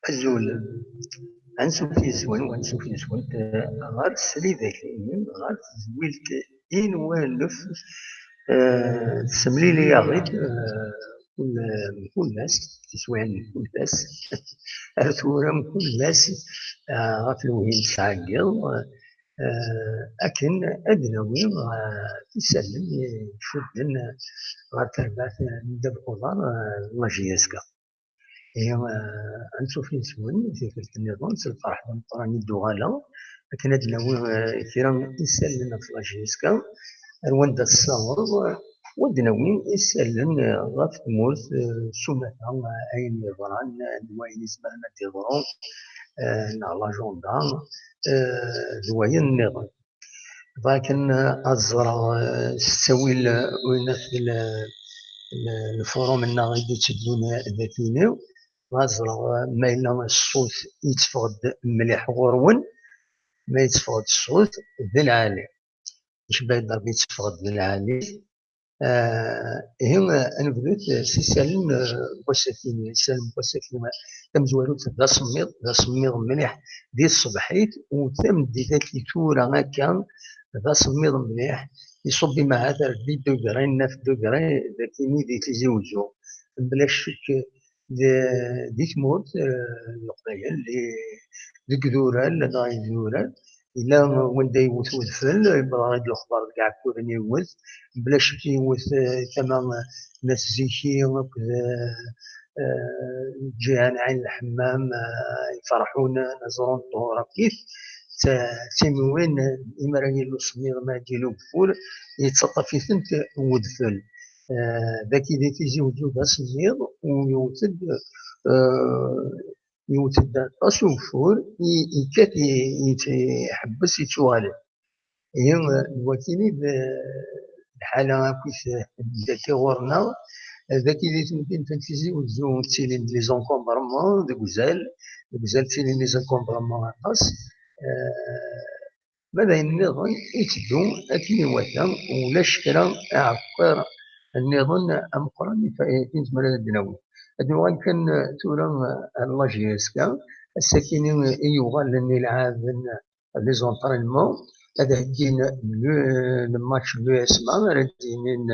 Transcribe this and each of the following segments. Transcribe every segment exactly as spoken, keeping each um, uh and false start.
Azul. Ansuf yis-wen, ansuf yis-went, eh, ɣer slidat-nni, ɣer tezwilt-in walef, eh, tessemlili-yaɣ-id, eh, kul, kul ass, tiswiɛin n kul ass, ar tura kul ass, eh, ɣef lewhi n ttɛeggiḍ, eh, akken ad d-nawi, eh, isallen icudden ɣer terbaɛt n ddabex uḍar, eh, n la J S K. Ihi, eh, ansuf yis-wen tikkelt nniḍen s lferḥ d ameqqran i d-uɣaleɣ akken ad d-nawi, eh, kra isallen ɣef la J S K ar wanda tessawḍeḍ, eh, u ad d-nawi isallen, eh, ɣef tmurt, eh, s umata, eh, ayen yeḍran, eh, d wayen izemren ad d-yeḍru, eh, neɣ l'agenda, eh, d wayen nniḍen. Bɣiɣ kan ad ẓreɣ, eh, s ttawil, eh, winnat l-, l-, lfurum-nneɣ i d-itteddun d akini, bɣiɣ ad ẓreɣ, eh, ma yella ṣṣut yetteffeɣ-d mliḥ ɣur-wen, ma yetteffeɣ-d ṣṣut d lɛali. Icebba-d Rebbi yetteffeɣ-d d lɛali. Ah, ihi, ah, ad nebdut, ah, s isallen, ah, n wass-agi, isallen n wass-agi, tamezwarut d asemmiḍ, d asemmiḍ mliḥ di tṣebḥit, u tameddit-agi tura akka d asemmiḍ mliḥ, iṣubb-im ahat ar dix degrés, neuf degrés, d akini di Tizi Wezzu. Mebla ccek, d-, di tmurt, eh, n Leqbayel, di, deg idurar, ladɣa idurar, yella wanda yewwet udfel, yewweḍ-aɣ-d lexbar deg Iɛekkuren yewwet, mebla ccek yewwet, eh, tama n At Ziki akked, eh, eh, lǧiha n Ɛin Lḥemmam, eh, Iferḥun, Naẓrun, Ṭuhur akkit, d ta-, d timiwin, eh, imi ara yili usemmiḍ, ma ad yili ugeffur, yettaṭṭaf-itent wedfel. Eh, dagi di Tizi Wezzu d asemmiḍ, u yewwet-d, eh, yewwet-d aṭas ugeffur, i-, yekkat, i-, i-, iḥebbes, yettuɣal-d. Ihi, eh, d wakini d, eh, lḥala akkit, eh, dagi ɣur-neɣ. Eh, dagi di temdint n Tizi Wezzu ttilin-d les encombrements deg uzal, deg uzal ttilin les encombrements aṭas. Eh, Ma d ayen nniḍen itteddu akken iwata, ulac kra aɛekkiṛ nniḍen ameqqran i fa-, i nezmer ad d-nawi. Ad nuɣal kan tura ar la J S K, ass-akini i yuɣalen ilɛaben les entraînements, ad heggin le, le match n l'U S M A ara d-yinin,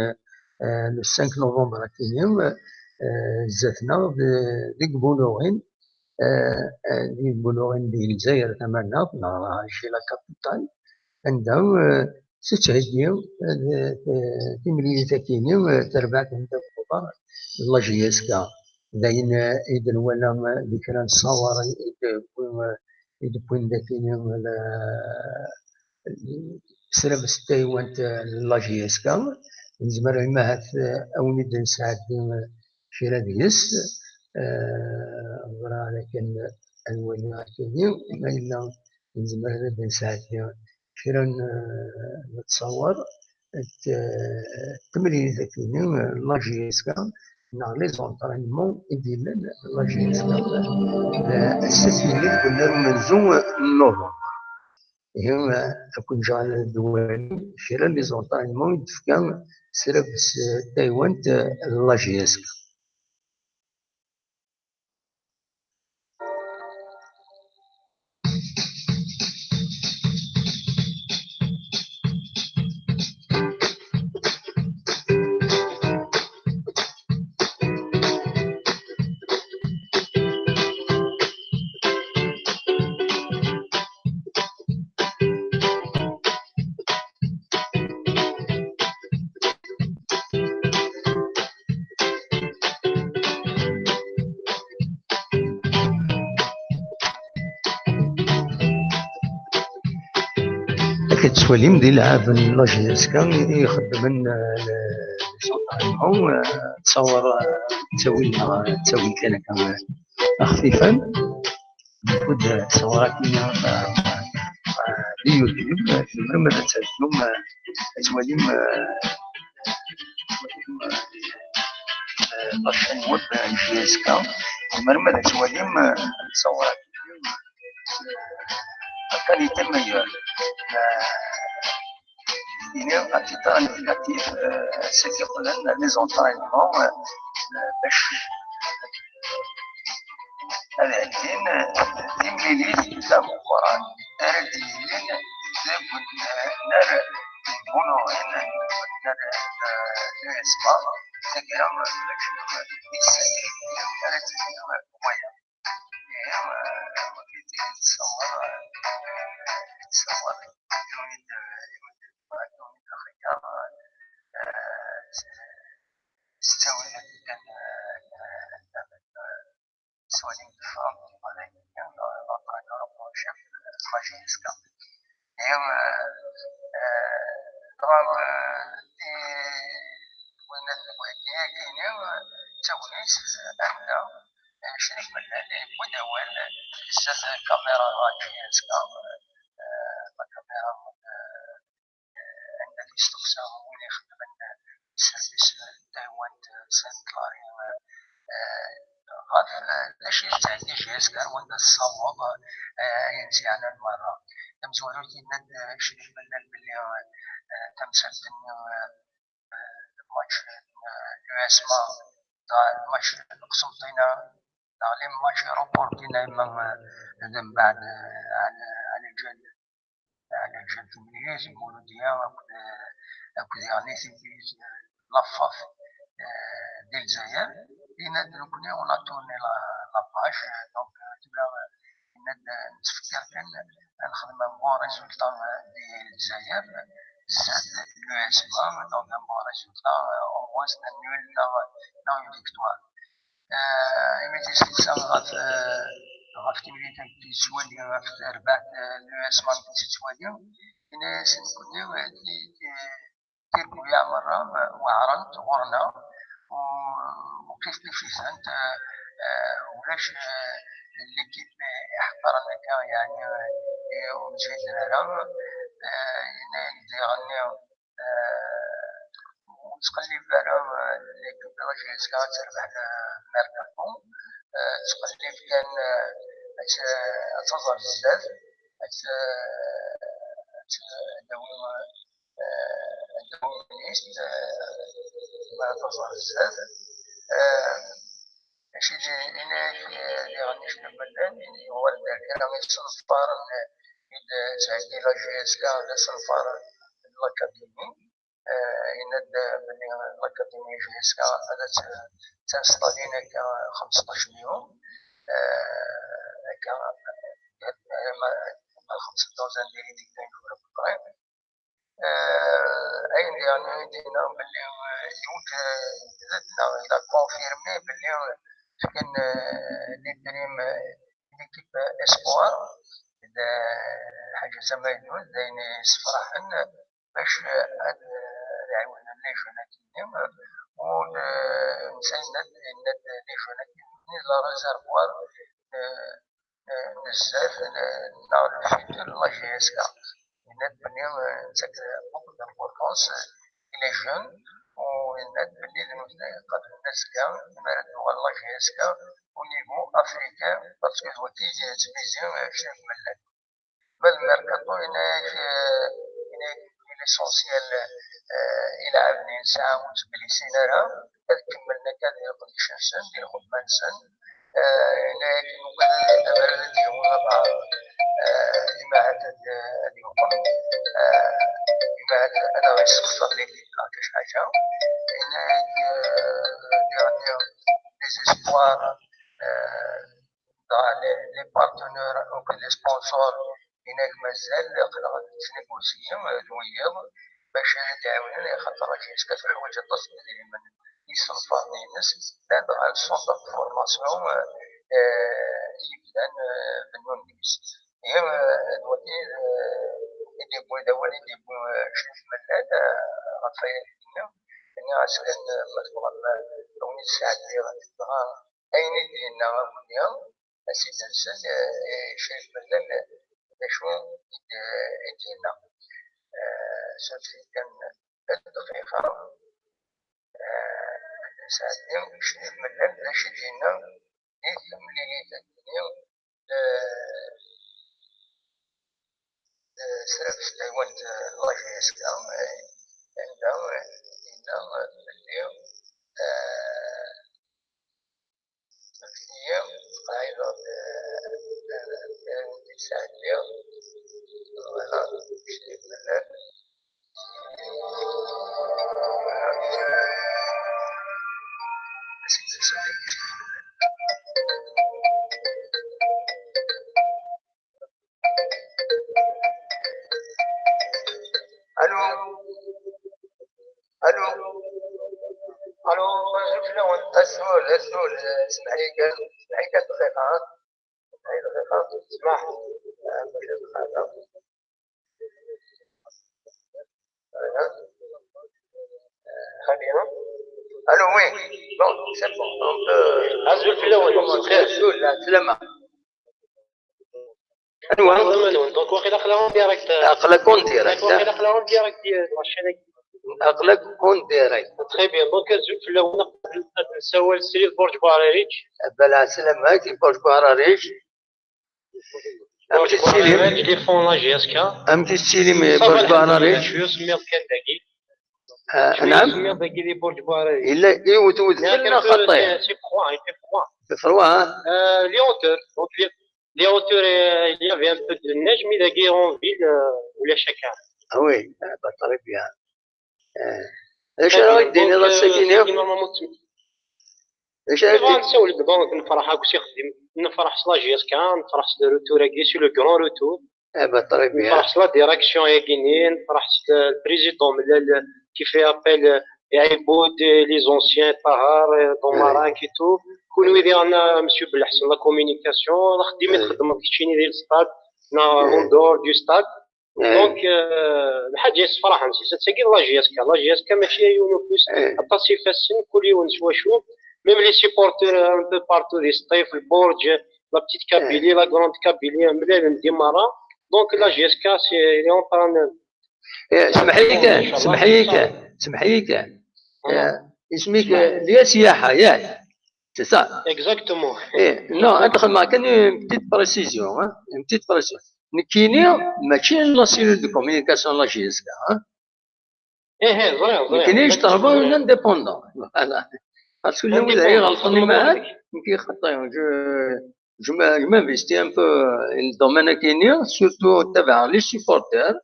euh, le cinq novembre akini, euh, zdat-neɣ de-, deg Buluɣin, eh, eh, di Buluɣin di Lezzayer tamaneɣt, neɣ Alger la capitale, anda, eh, tettheggi, eh, eh, timlilit akini, eh, terbaɛt n ddabex uḍar n la J S K. D ayen, eh, i d-nwala, eh, di kra n ṣṣawar i d-wwin, eh, i d-wwin d akini, eh, la-, srabes n taywant, eh, n la J S K. Nezmer imahat, eh, a wen-id-nesɛeddi, eh, kra deg-s, eh, ẓriɣ akken ad waliɣ akini, ma yella nezmer ad d-nesɛeddi kra n, eh, n ttṣawar, d, eh, temlilit akini, eh, la J S K, neɣ les entraînements i d-yellan la J S K, eh, ass-a akini deg unnar umenzu n November. Ihi, eh, ad ken-ǧǧeɣ ad d-twalim kra n les entraînements i d-tefka srabes, eh, taywant, eh, n la J S K. Akka tettwalim di lɛab n la J S K i ixeddmen, eh, le, le centre Raymond, eh, ttawer, eh, ttawil neɣ ttawil kan akka, eh, xfifan. Kud ttawar akini, eh, eh, di YouTube, eh, tzemrem ad tadum, eh, ad twalim, eh, eh, la chaîne web, eh, J S K. Tzemrem ad twalim, eh, ttawar akini, eh, la qualité meilleure. Eh, Ini à titre indicatif, euh, ce qui relève les entraînements, euh, euh, bac. ad ɛeddin timlilit tameqqrant ara d-yilin deg unnar n Bunuɣin, unnar n l'USMA, taggara n wis sin ara d-yili waya. Ihi, wagi d tessaweḍ, tessaweḍ i wid, i wid, i wid axeyyar, eh, s ttawil kan, eh, swali teffɣem, wala l'entraîneur en chef, eh, J S K. Ihi, eh, eh, dɣa, eh, i win ad d-wehdi akini, eh, d tagnit, eh, anda, eh, Crif Mellal yewwi-d awal, eh, zdat lkamira n J S K, eh, la caméra, eh, anda t-isteqsa win ixeddmen service n taywant Sainte-Claire, eh, ɣef, eh, d acu i tettɛeddi J S K ar wanda tessaweḍ, eh, ayen tt-yeɛnan merra. Tamezwarut, yenna-d, eh, Crif Mellal belli, eh, tamsalt-nni, eh, eh, match n l'USMA, d match n Qsenṭina, neɣ les matchs reportés, ma, eh, d mbeɛd, eh, ɛla, ɛla ǧal, ɛla ǧal timlilit, Muludya akked, eh, akked yeɣni timlilit, eh, Lafaf, eh, di Lezzayer. Yenna-d nekkni, on a tourné la, la page, eh, donc, eh, tura, eh, yenna-d, eh, nettfekkir kan ad nexdem un bon résultat, eh, di Lezzayer, zdat l'USMA, donc un bon résultat, eh, au moins c'est un nul, neɣ, neɣ une victoire. Eh, imi tt-isteqsa ɣef, eh, ɣef timlilit i tettwali, ɣef terbaɛt, eh, l'USMA i tettwali, yenna-yas nekkni, eh, ti-, ti-, tirgulya merra, eh, weɛrent ɣur-neɣ, u, u kif kif-itent, eh, eh, ulac, eh, l'équipe iḥeqren akka, yeɛni, eh, ur ǧhiden ara, eh, yenna-yak diɣenni, eh, ur ttqellib ara, eh, l'équipe de la J S K ad terbeḥ, eh, merkaṭu. Eh, ttqellib kan, eh, ad t-, ad taẓ ar zdat, ad t-, ad t-, ad tawi, eh, ad tawi, eh, ad taẓ ar zdat. Eh, Acu d-yenna-yak, eh, diɣen icenna fell-am, imi yuɣal d kra isenfaren, eh, i d-tettheggi la J S K, d asenfar n l'Académie. Eh, yenna-d, eh, belli l'Académie J S K ad tt-, ad tt-instalin akka xemseṭṭac n yum, eh, akka, eh, ma, ma xemsa dozen di, di, di, à peu près. Eh, ayen diɣen i d-yenna belli, eh, yiwet, eh, d, neɣ il a confirmé belli, eh, fkan, eh, les primes, eh, l'équipe espoir, d, eh, ḥaǧa tamaynut, d ayen yessefraḥen, bac, eh, ad, eh, ɛiwnen les jeunes akkenni, eh, u, eh, netta yenna-d, yenna-d les jeunes akkenni d le réservoir, eh, eh, n zdat, eh, neɣ le futur n la J S K. Yenna-d belli, eh, nettak beaucoup d'importance, eh, i les jeunes, u yenna-d belli d nutni iqablen azekka, mi ara d-tuɣal la J S K au niveau africain, parce que d wagi i yettbizi, eh, Crif Mellal. Ma d merkaṭu, yenna-yak, eh, yenna-yak l'essentiel, eh, ilɛaben i nesɛa ur ttbellisin ara, ad kemmlen akka di leqdic-nsen, di lxedma-nsen. Eh, yenna-yak nugad ad, ad d-yawi aḍar, eh, imi ahat ad, ad yuqem, eh, imi ahat ad aɣ-yessexṣer l'équipe neɣ ulac ḥaǧa. Yenna-yak, eh, diɣenni les espoirs, eh, dɣa les, les partenaires akked les sponsors, yenna-yak mazal aql-aɣ nettnegusyi d wiyiḍ bac ad d-ɛiwnen, axaṭer la J S K teḥwaǧ aṭas n yidrimen i yisenfaren-ines, ladɣa le centre de formation, eh, i yebdan, eh, bennun deg-s. Ihi, eh, d wagi, eh, i d-yewwi, d awal i d-yewwi, eh, Crif Mellal, eh, ɣef waya i d-yenna. Nniɣ-as kan, eh, ma tebɣam, eh, ad wen-id-sɛeddiɣ, dɣa ayen i d-yenna akkenni, ad s-id-nsen, eh, Crif Mellal, eh, d acu i d-, i d-yenna. Eh, sɛeddi kan dqiqa, eh, sɛeddi Crif Mellal d acu i d-yenna di temlilit-nni, eh, eh, sref s taywant, eh, la J S K, eh, anda, eh, yenna, eh, belli, eh, belli Ayɣer, eh, eh, eh, ur d-yesɛeddi? Voilà, الو، الو، الو، شوف لون السؤال، السؤال، اسمح لي، اسمح لي دقيقة، ها؟ اسمح لي دقيقة، اسمح. آه، ماشي هذا. آه، خلينا. الو، وي. بون، سي بون. دونك، آه، أزول فلاون، مساء الخير. السلامة. انوا؟ انوا؟ دونك واقيلا خلاهم ديريكت. اقلك اون ديريكت، واقيلا خلاهم ديريكت ديال لاشين. اقلك اون ديريكت. تري بيان. دونك أزول فلاون، نقدر نسول سيدي برج باريريتش. بلا سلامك، برج باريريتش. أم تسيلم؟ لي فون لا جي اس كا. أم تسيلم؟ صافا، برج الحمد لله. باريريتش. شوية سميض كان داكي. آه، شوية نعم. سميض داكي لي برج باريريتش. الا ايوت ود لا، فلنا كان في خطير. سي، سي فروا، سي فروا. سي فروا، ها؟ آه، لي اوتور. دونك لي، لي اوتور، آه، il y avait un peu de neige, mais داكي اون فيل، آه، ولا شكا. آه، وي، آه، با، تري بيان. آه. اش راه يديني دونك، لا آه، ساكينة؟ ساكينة نورمالمون تسمع. اش راه يديني؟ نسولك دونك، نفرح هاك سي خديم، نفرح س لا جي اس كا، نفرح س لو روتور هاكي، سي لو كرون روتور. اي با، تري بيان. نفرح س لا ديريكسيون هاكيني، نفرح س البريزيدون ملال كيف ابيل يعيبود، لي زونسيان، طاهر، دومارانك اي تو. كل ويدي انا مسيو بلحسن لا كوميونيكاسيون، راه خديمي تخدم كيتشيني ديال الستاد، نا اون دور دو ستاد. دونك، آه، الحاجه يصفراها نسيت تساكي لا جي اس كا. لا جي اس كا ماشي يونو بلوس، حتى سي فاسن كل يوم سوا شو. ميم لي سيبورتور ان بو بارتو، دي سطيف، البرج، لا بتيت كابيلي، لا غروند كابيلي، مليان ديمارا. دونك لا جي اس كا سي لي اون تران. إيه، سمح لي كان، سمح لي كان، سمح لي كان. آه، اسمك ليا سياحه، ياك؟ سي سا. اكزاكتومون. ايه، نو، ادخل معك كان اون بتيت بريسيزيون، ها؟ اون بتيت بريسيزيون. نكيني ماشي لا سيلول دو كوميونيكاسيون لا جي اس كا، ها؟ ايه، ايه، زوين، زوين. نكيني جو ترافاي اون انديبوندون. فوالا. باسكو لو ولا يغلطني معاك، نكي خطايا. جو، جو م-، جو مانفيستي ان بو الدومين كيني، سورتو تبع لي سيبورتور.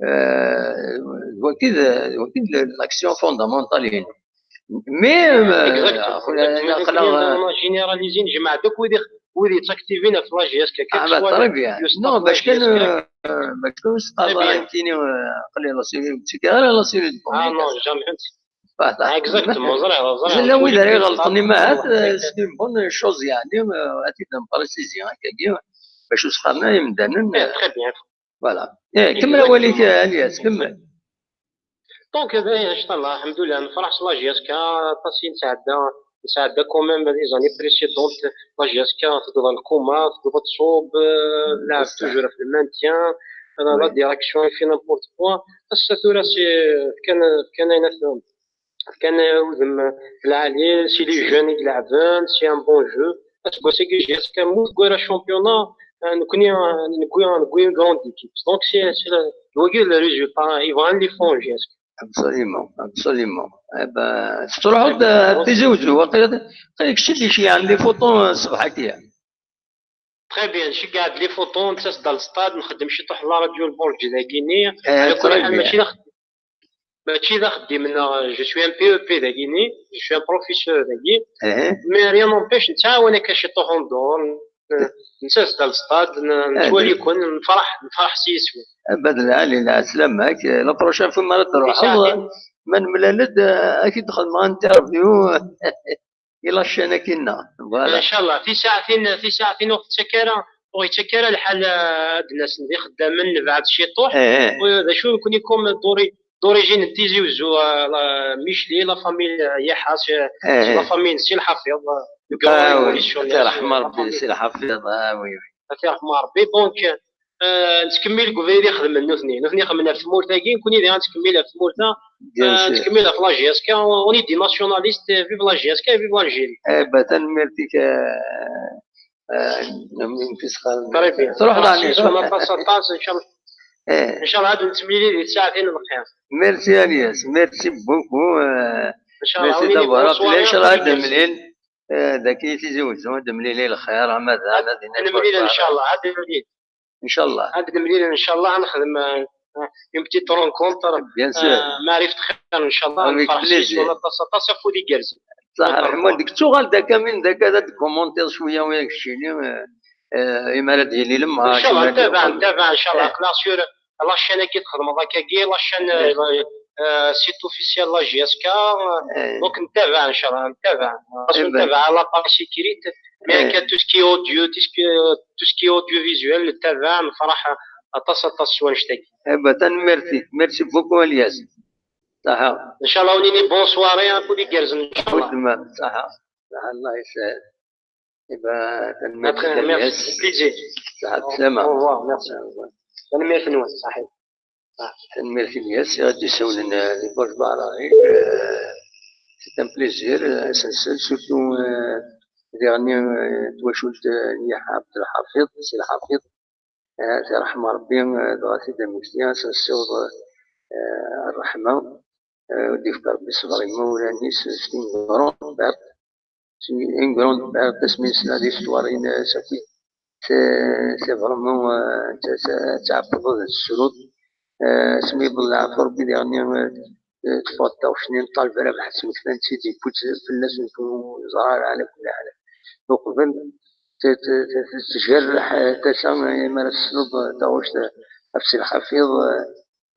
آه، واكيد، واكيد لاكسيون فوندامونتال هنا. مي، آه، اكزاكتومون. خويا، انا خلا جينيراليزي نجمع دوك ويدي، ويدي تاكتيفين في لا جي اس كا، كيف سوا تري بيان. نو، باش كان، آه، باش كان تري بيان. كيني، آه، قلي لا سيري، تيكا لا سيري دو كوميونيكاسيون. اه، نو، جامي. فوالا. اكزاكتومون، زريعة، زريعة. لا، وين راه غلطني معاك، آه، سي بون شوز، يعني، آه، اكيد بريسيزي هكا، باش وصلنا يمدانا. ايه، تري بيان. فوالا. ايه، كمل اوليك، آه، الياس، كمل. دونك، هذا هي، ان شاء الله، الحمد لله، نفرح س لا جي اس كا، باسي نتعدى، نتعدى كوميم لي زاني بريسيدونت، لا جي اس كا تقدر الكوما، تقدر تصوب، آه، لعب توجور في المانتيان، لا ديريكسيون في نيمبورت كوا. الساتورا سي كان، كان هنا في كان وذم العالي، سي لي جون يلعبن، سي ان بون جو. اسكو سي كي جي اس كان موت كويرا شامبيونا، آه، نكوني، آه، نكوي، نكوي كروند ايكيب. دونك سي، سي لا، وكي لو ريزولتا يبغى لي فون جي اس. ابسوليمون، ابسوليمون. إيه با، تروحوا د-، تيزي وجو، واقيلا، واقيلا كشي اللي شي عندي فوطو الصبح هكا. تري بيان، نشي قاعد لي فوطو، نتسد على الستاد، نخدم شي طوح لا راديو البرج داكيني. إيه، على كل تري حال، بيان. ماشي داخل ماشي ذا خدمنا، جو سوي ان بي او بي داكيني، جو سوي ان بروفيسور داكي. إيه. مي ريان نومبيش نتعاون هكا شي طوح اون دور، ن-، نساس تاع الستاد، ن-، إيه، نتوالي كون نفرح، نفرح سي يسوي. بدل علي، لا، سلامك. لا بروشين فوا ما تروح. يساعدني. ما نملالد، آه، اكيد دخل مع انترفيو. الا الشينا كنا. فوالا. ان شاء الله، في ساعتين، في ساعتين وقت سكارة، ويتسكر الحال، آه، عندنا سندي خدامين بعد شي طوح. إيه. وهذا شو يكون يكون دوري، دوريجين تيزي وزو، آه، لا، ميشلي، لا فامي، آه، يحاس، آه، إيه. لا فامي سي الحفيظ، آه، آه، وي. ريفوليسيونير، سي رحمة لا ربي، فامي. سي الحفيظ، آه، وي، وي. سي رحمة ربي. دونك، آه، نتكمل قبيل يخدم نوثني، نوثني خدمنا في ثمورتاكي، نكون إذا نتكمل في ثمورتا، بيان آه، سور. نتكمل في لا جي اس كا، اون اي دي ناسيوناليست، فيف لا جي اس كا، فيف لالجيري. إيه، با، تنميرتك، آه، آه، من في سخان. تري بيان. تروح راني، ميرسي، تروح. سونا طاس طاس، ان شاء الله. إيه. ان شاء الله عاد نتميلي دي ساعتين الخير. ميرسي الياس، ميرسي بوكو، آه، ان شاء الله، ميرسي ويني دافوار بونسوار، ابلي، ان شاء الله عاد نمليل. Eh, dagi i Tizi Wezzu, ad nemlili lxir, ama da, ad nemlili, ncallah, ad nemlili. Ncallah. Ad nemlili, ncallah, ad nexdem, euh, une petite rencontre, bien sûr, euh, ma ɛrift xir, ncallah. Avec plaisir. Nferḥ s-yes, aṭas, aṭas afud igerrzen. Ṣaḥ, Ḥemmu, deg tuɣal daka, min daka, ad d-commentiḍ cwiya, wiya, keččini, euh, euh, imi ara d-yili lemma, ncallah, ntabaɛ, ntabaɛ, ncallah. Aql-aɣ sur la chaîne-agi txedmeḍ akkagi, la chaîne, euh, euh, site officiel la J S K, euh, donc ntabaɛ, ncallah, ntabaɛ. Parce que ntabaɛ la partie écrite, mais akka tout ce qui est audio, tout ce qui est, tout ce qui est audiovisuel, ntabaɛ, nferḥ aṭas, aṭas s wanect-agi. Eh ben, tanemmirt-ik. Merci beaucoup, Elias. Ṣaḥa. Ncallah, ad nini bonne soirée, afud igerrzen, ncallah. Wetma, ṣaḥa. Ṣaḥa, Allah yesɛed. Eh ben, tanemmirt-ik, Elias. Merci, plaisir. Ṣaḥa, bsama. Au revoir, merci. Au revoir. Tanemmirt-nwen, ṣaḥit. Tanemmirt i Ilyas i ɣ-d-isawlen, euh, di Bush Baɛrari. Euh, c'est un plaisir, euh, ad s-nsel, surtout, euh, diɣen, euh, twacult, euh, n Yiḥa Ɛebdelḥafiḍ, Si Lḥafiḍ. Euh, ad t-iṛḥem Ṛebbi, euh, dɣa ad t-id-mmekti, ad s-nessiweḍ, euh, ṛṛeḥma, euh, ad d-yefk Ṛebbi ṣṣber i yimawlan-is, c'est une grande perte. C'est une grande perte, asmi nesla di l'histoire-ines akk. C'est, c'est vraiment, euh, t-, t-, tɛeṭṭleḍ ad tessruḍ. Euh, asmi yewweḍ leɛfu Ṛebbi diɣen, euh, euh, teffeɣ-d taɣect-nni n Ṭaleb Rabeḥ, tesmekta-tt-id, yewwi-tt fell-asen, ur neẓra ara ɛla kulli ḥal. Uqbel, t-, t-, t-, tjerreḥ, euh, tasa, euh, mi ara tessneḍ, euh, taɣect, euh, ɣef Si Lḥafiḍ, euh,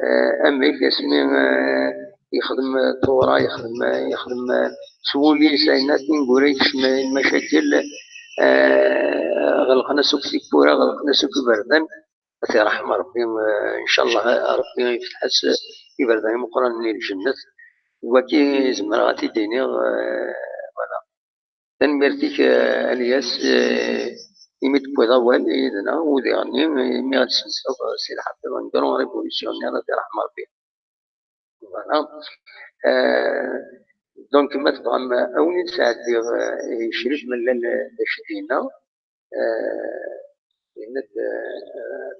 Eh, amek asmi, eh, yexdem, eh, Tura, yexdem, eh, yexdem, eh, s wul-is ayen akken tineggura yekcem, eh, lmacakil, eh, ɣelqen-as akk tiwwura, ɣelqen-as akk iberdan. Ad t-iṛḥem Ṛebbi, eh, ncallah, eh, Ṛebbi yefteḥ-as, eh, iberdan imeqqranen i lǧennet. Wagi zemreɣ ad t-id-iniɣ, eh, voilà. Tanemmirt-ik, eh, Alyas, eh, imi d-tewwiḍ awal yid-neɣ, u diɣen imi ad d-tessenseḍ, eh, Si Lḥafiḍ, un grand révolutionnaire, ad t-iṛḥem Ṛebbi. Voilà. Eh, donc, ma tebɣam, eh, ad wen-id-sɛeddiɣ, eh, Crif Mellal, eh, d acu d-yenna, eh, yenna-d, eh, eh,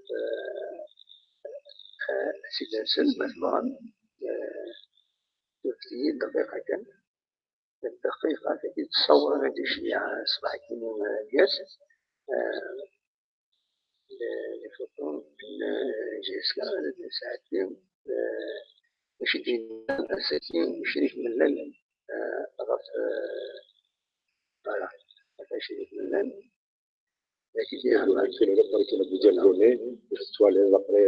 eh, ad tt-id-nsel, ma tebɣam, eh, tufet-iyi-d dqiqa kan. Dqiqa, tagi tessaweḍ ad d-iceyyeɛ ṣṣbeḥ-agi n Alyas, eh, les photos n J S K, ad d-nesɛeddi, eh, acu d-yenna ass-agi ucrif Mellal, eh, ɣef, eh, voilà, ɣef ucrif Mellal. Merci, c'est la première fois que la deuxième journée, je suis allé après,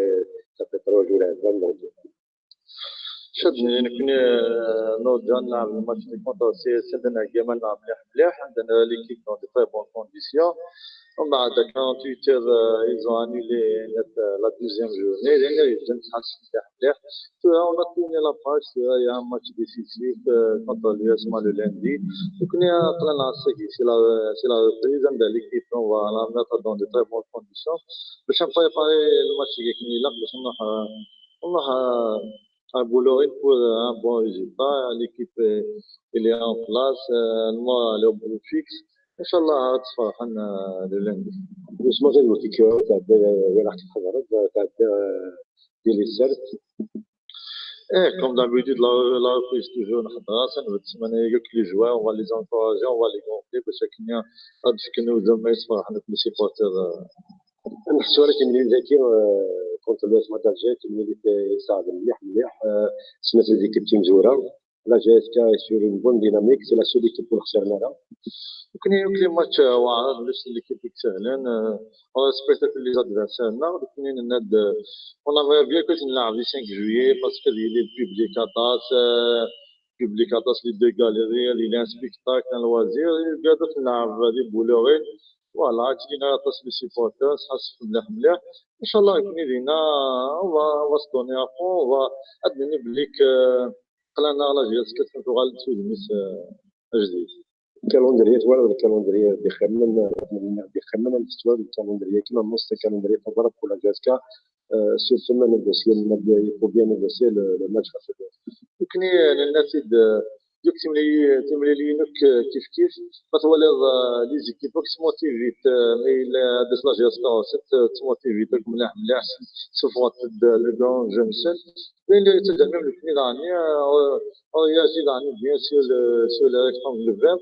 ça fait trois jours avant, donc. Cedni nekni, euh, nurǧa ad nlɛeb lmatch-nni contre C S N, ad nɛeggi ad nlɛeb mliḥ mliḥ, anda nara l'équipe dans de très bonnes conditions. ومن بعد quarante-huit heures, euh, ils ont annulé la, la deuxième journée. لأن يجب أن تحسن مليح مليح. Tura, on a tourné la page, tura, il y a un match décisif, euh, contre l'U S M A le lundi. Donc, on est en plein lancé ici, c'est la, c'est la reprise, anda l'équipe, on va la mettre dans de très bonnes conditions. باش نبريباري الماتش اللي كاين، باش نروح، آه، نروح، آه، à Bolloré pour, euh, un bon résultat. L'équipe, euh, elle est en place, euh, le moral est au beau fixe. إن شاء الله غتفرحنا، آه، le lundi. واش ما غير قلت لك، تعدى، ولا حتى تحضر، تعدى، آه، ديال السرد. ايه، comme d'habitude, la, la reprise toujours نحضرها، تنبت السمانة كاع les joueurs, on va les encourager, on va les gonfler باش هكا غادي تكون زعما يتفرحوا les supporters. نحسو راه كيملي ذكي، آه، كونتر لو سمات دالجير، كيملي يصعد مليح مليح، آه، سمات لي زيكيب تيم زوينة. La J S K est sur une bonne dynamique, c'est la seule équipe اللي خسرنا لها. وكاين، كاين ماتش واعر، باش ليكيب ساهلين، آه، on respecte les adversaires. نا، كاين هاد، on aimerait bien que نلعب le cinq juillet parce que le public atas, آه، public atas les deux galeries, il y a un spectacle, un loisir, قادر نلعب هذه Bolloré. Voilà، تجينا atas les supporters، حاسس مليح مليح. إن شاء الله يكون لينا، on va, on va se donner à fond, on va, ad nini belli, آه، قلنا على جهاز كتكون تغال تسوي الميس، آه، جديد. الكالندرية توالد، الكالندرية بيخمن، بيخمن الاستوار الكالندرية كما موست الكالندرية تضرب ولا جهاز كا، آه، سورتو ما نيغوسيي، ما بي-، il faut bien négocier le, le match خاصو. وكني الناس يد-، دوك تملي، تملي لي نوك كيف كيف، ما تواليض، آه، les équipes كي تموتيفيت، آه، مي لا، هادوك لا جهاز كا، ست، تموتيفيت، ملاح، ملاح، سوفوات، le grand jeune seul. وين اللي تدعم لك ني داني، آه، آه، يا سي داني، bien sûr, le, sur le rectangle vert.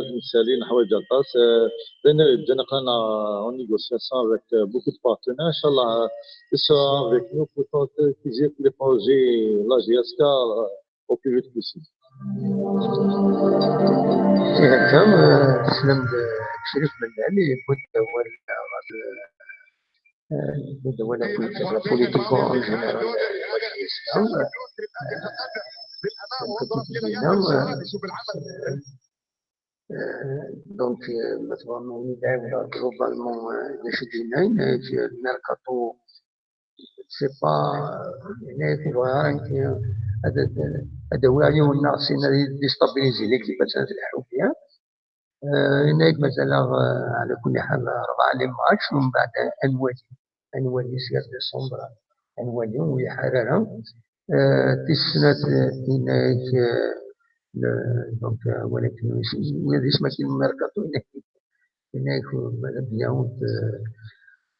ad nessali, neḥwaǧ aṭas. Euh, d ayen ara yeǧǧan aql-aɣ en négociation avec euh, beaucoup de partenaires. Inchallah, euh, il sera avec nous pour tenter plusieurs les projets la J S K euh, au plus vite possible. Ihi akka, euh, teslam-d, euh, Crif Mellal, yewwi-d awal, euh, ɣer, euh, euh, de, de, voilà, politique, la politique en général, euh, euh, donc, euh, ma tebɣam ad d-ɛawdeɣ globalement, euh, d acu d-yenna, euh, le mercato, c'est pas, euh, il faut vraiment que, euh, ad, ad, ad awiɣ yiwen neɣ sin ad déstabiliser l'équipe, ad tleḥḥu bien. Euh, yenna-yak mazal-aɣ, euh, على كل حال, rebɛa les matchs, ومن بعد ad nwali, ad nwali sya décembre, ad nwali, ur iḥar ara. Euh, tis snat, euh, yenna-yak, euh, le, donc, euh, ولكن ula d isem-agi n mercato, yenna-yak, yenna-yak, euh, mazal bien, ur t-,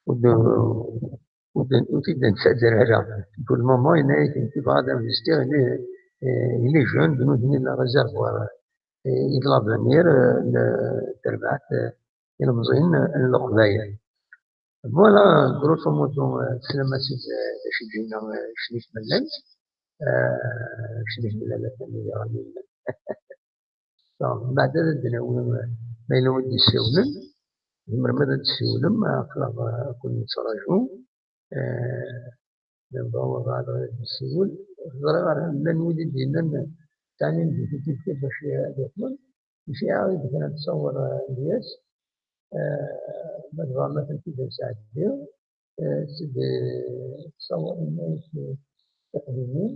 ur t-, ur t-id-nettader ara. Pour le moment, yenna-yak, nekk bɣiɣ ad investiɣ, il est, euh, il est jeune, d nutni n réservoir, euh, i d l'avenir, euh, n terbaɛt, euh, ilemẓiyen, euh, n Leqbayel. Voilà, grosso modo, euh, teslam-as-id, euh, d acu i d-yenna, euh, Crif Mellal. Euh, Crif Mellal atan iɣli. Mbeɛd ad d-nawi, ma yella win d-yessawlen, tzemrem ad d-tessiwlem, aql-aɣ, eh, ad ken-nettraǧu. Eh, nebɣa ad d-nessiwel. Ẓriɣ llan wid i d-yennan ttɛinin difficulté bac ad iqbel. Mačči ara i d-kra ttṣawwer, eh, Ilyas. Eh, ma tebɣam ad tent-id-nesɛeddi. Eh, c'est des تصاور, eh, tiqdimin,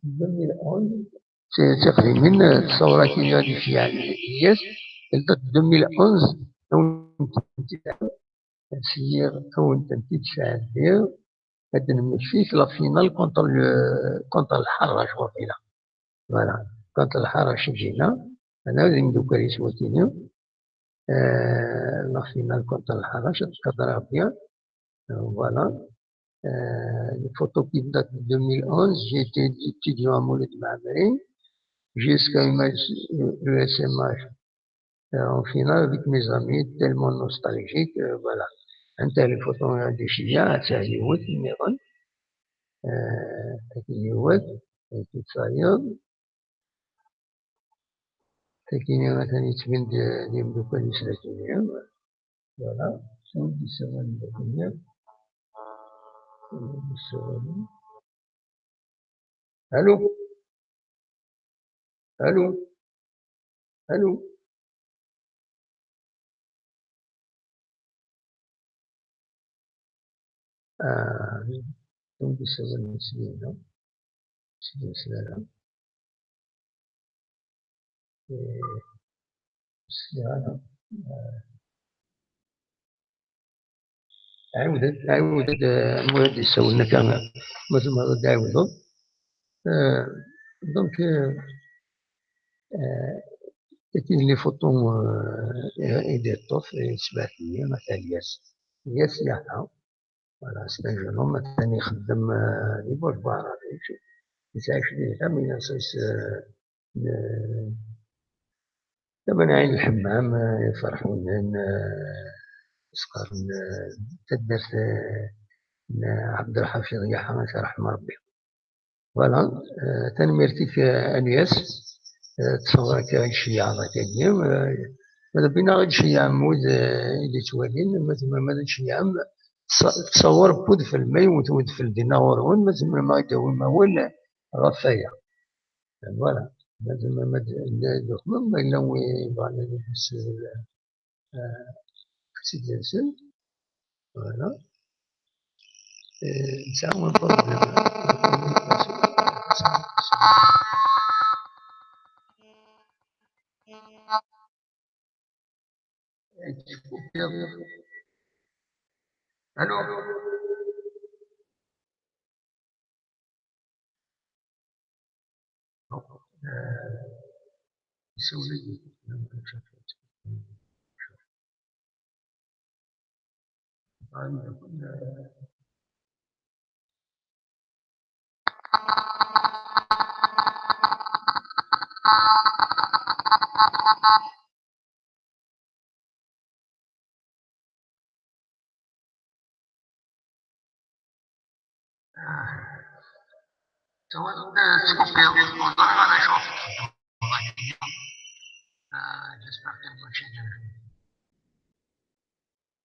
deux mille onze. C'est, tiqdimin, eh, تصاور-agi ad iceyyeɛ Ilyas, elle date de deux mille onze, ad wen-tent-id-sɛeddiɣ, ad nemmekti la finale contre le, contre Lḥerrac, waqila. Voilà. Contre Lḥerrac i d-yenna. Ana d imeddukal-is wakini. Euh, la finale contre Lḥerrac, ad tqadreɣ bien. Euh, voilà. Euh, une photo qui date de deux mille onze, j'ai été étudiant à Mouloud Mammeri, jusqu'à une match, euh, E S M H, euh, en finale avec mes amis, tellement nostalgique, euh, voilà. Anta les photos, euh, des Chiliens, c'est à Yout, Miron. Euh, avec Yout, et tout ça, Yout. Tagini atan yettbin-d d imeddukal-is d akini. Voilà. Sɛu d isawal n akini. Sɛu d isawal. Allô? Allô? Allô? Ah, donc, c'est vrai, c'est bien, non? C'est bien, c'est là. Et c'est là, non? Euh, عاود، عاود، آه، المهم يسولنا كان، ما ثم رد عاودوا. آه، donc, آه، آه، لكن les photos, آه، يدير الطوف، يتبعث لي مثلا الياس. الياس ياها. Voilà, c'est un jeune homme, ثاني يخدم، آه، يبغى يبغى عربي. يتعايش ليه، ثم ينصيص، آه، ن-، ثم نعين الحمام، آه، يفرحون، آه، سقر، آه، تدرت، آه، ن-، عبد الحفيظ يحيى، رحمه ربي. Voilà, euh, tanemmirt-ik, euh, Alyas, euh, تصورك هاي الشيء هذا كاين. ماذا بينا غير شيء عمود، آه، اللي توالين، ما ثم ما شيء عم تص-، تصور بود في المي وتود في الدينا ورون، ما ثم ما يداوي ما ولا غفايا. Voilà, ما ثم ما د-، لا، ما إلا وين يبغى نلبس، آه، سيدي الرسول. Voilà. Euh, ça, on peut. Allô? Donc, euh, si vous voulez, J'espère que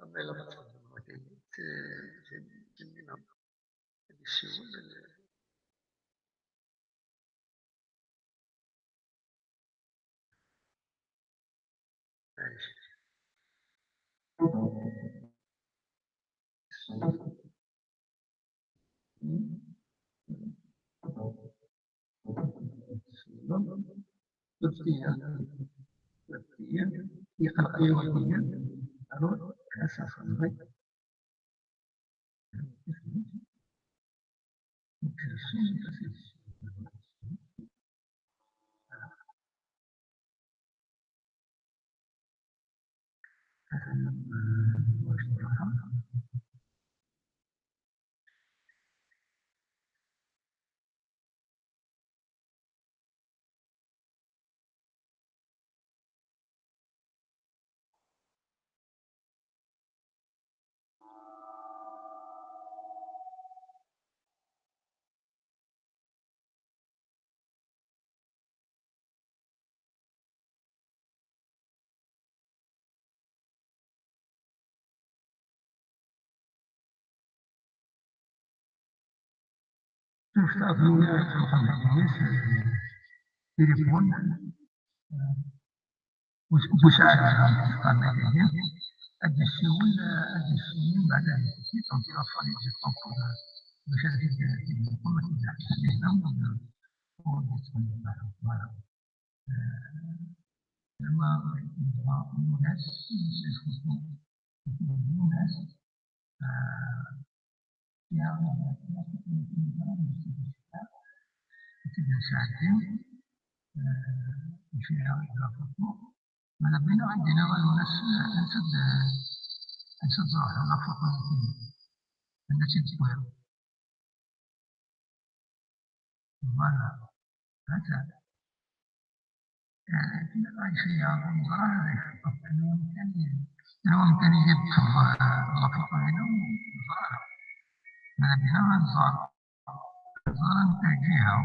Ṛebbi la txeddem wakayit, eh, Ǧemila. Ad yessiwel, eh, Tuft ad nruḥ ɣer tilifun. Bus-, Busaɛid, ad yessiwel, ad yessiwel, meɛna, donc, il va falloir que je comprenne. Bac ad t-id-, ad t-id-nqum, ad t-id-nḥess lehna, ur, ur yettɣelliq ara. Voilà. Eh, lama nebɣa Munas, Munas, eh, ya, ad t-id-nesɛeddi, eh, mačči la photo. Mala bina ad d-iniɣ a Munas, eh, ansa d-, ansa d-truḥeḍ la photo, anda tt-id-tewwiḍ? Voilà. Hata. Eh, akken ara yeceyyeɛ umeẓrar ad ixeṭṭef. Anwa amkan i, anwa amkan i d-teṭṭfeḍ, eh, la photo-inu? Ur neẓri ara. Mala bina ad nẓer. Ad nẓer anta lǧiha.